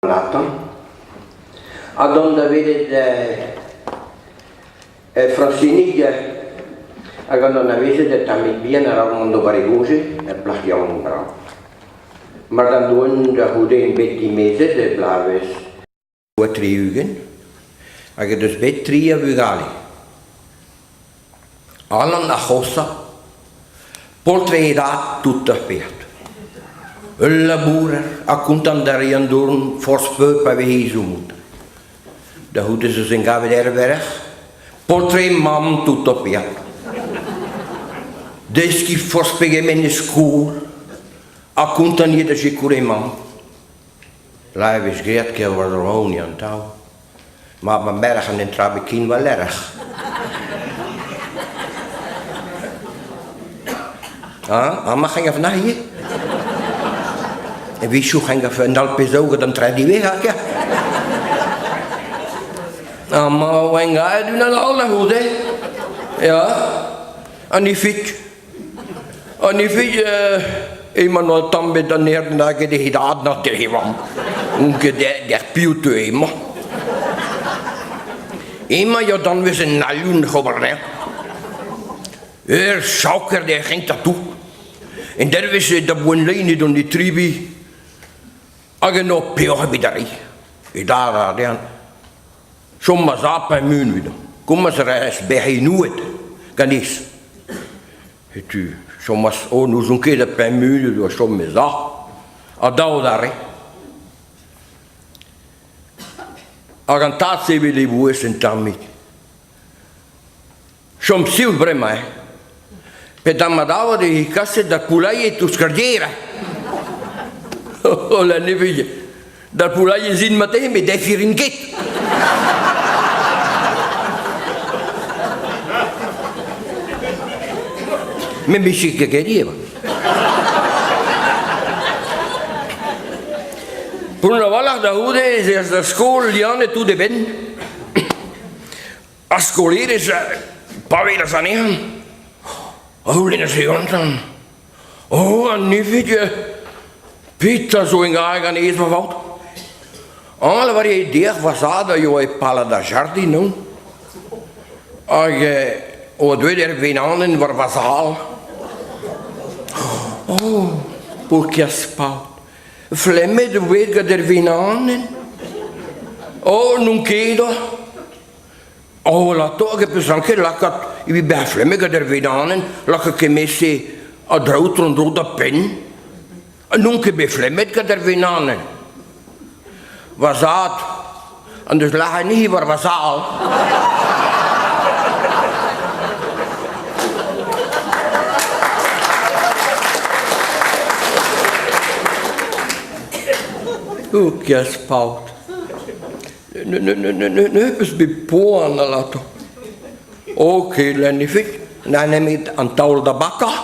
Latin. Ha dont da welet Frañsinig hag an anavezet un tammig bihan a-raok mont d'ober e goñje, ur plac'h yaouank brav. Mar d'an doan da c'houde int bet dimezet e bloavezh 60 hag he deus bet tri a vugale. Alan ar c'hoshañ, paotr e dad tout ar pezh. Ul labourer ha kontant da reiñ an dourn forzh peur pa vez ezhomm outañ. Da c'houde ez eus engavet er werc'h, paotr e mamm tout ar pezh. Deskiñ forzh pegement e skol ha kontant eo da sikour e mamm. La e vez graet ker war-dro an taol. Ma ma merc'h an entra bet ken war-lerc'h. Ah, amañ c'heng a ivez. A-wechoù c'heng a un alpez gant an traoù diwezhañ, kia. Amañ oa aet unan all a-c'houde. Ya, an ifig. An ifig emañ an tamm bet an erd nag he dad na he vamm. N'on ket der piv teu emañ. Emañ ya danvez en alioun ober anezhañ. Ur chaoker d'he c'hentañ tout. En dervezh da boent lein edon e tribi hag en ur peoc'h ebet a ri. E dad a dezhañ Chom ma zad pemp munut. Komz a rez berc'henoued ganez. Setu chomas oh n'ouzon ket ha pemp munut oa chom me zad. Ha dav d'ar re. Hag an tad sevel e vouezh un tammig. Chom sioul bremañ, eh. Pe dam ma davat e kaset d'ar poulailler touz kardier. Oh, la nevez. D'ar poulailler zin matin, met defirin ket. Me 'mije ket ket ivez. Poent a-walc'h da c'houde ez eas da skol lianet tout e benn. Ar skolaerez, pa welas anezhañ, a c'houlennas gantañ Oh, an Ifig, petra zo en garg anezhañ, ma faotr? Eñ a lavare deoc'h va zad a yoa e palad ar jardin, non? Hag oa deuet er venanenn war va zal. Oh, paourkaezh paotr, flemmet e voe gant er venanenn. Oh, n'on ket, oh. Oh, lato hag e peus ranket lakaat evit bezañ flemmet gant ar vedanenn, lakaat kement-se a draoù tro-dro da penn. N'on ket bet flemmet gant ar venanenn. Va zad en deus lâret anezhi war va zal. Oh, kaezh paotr. Ne peus bet poan alato. Ok, Lennifig, n'a nemet an taol da bakañ.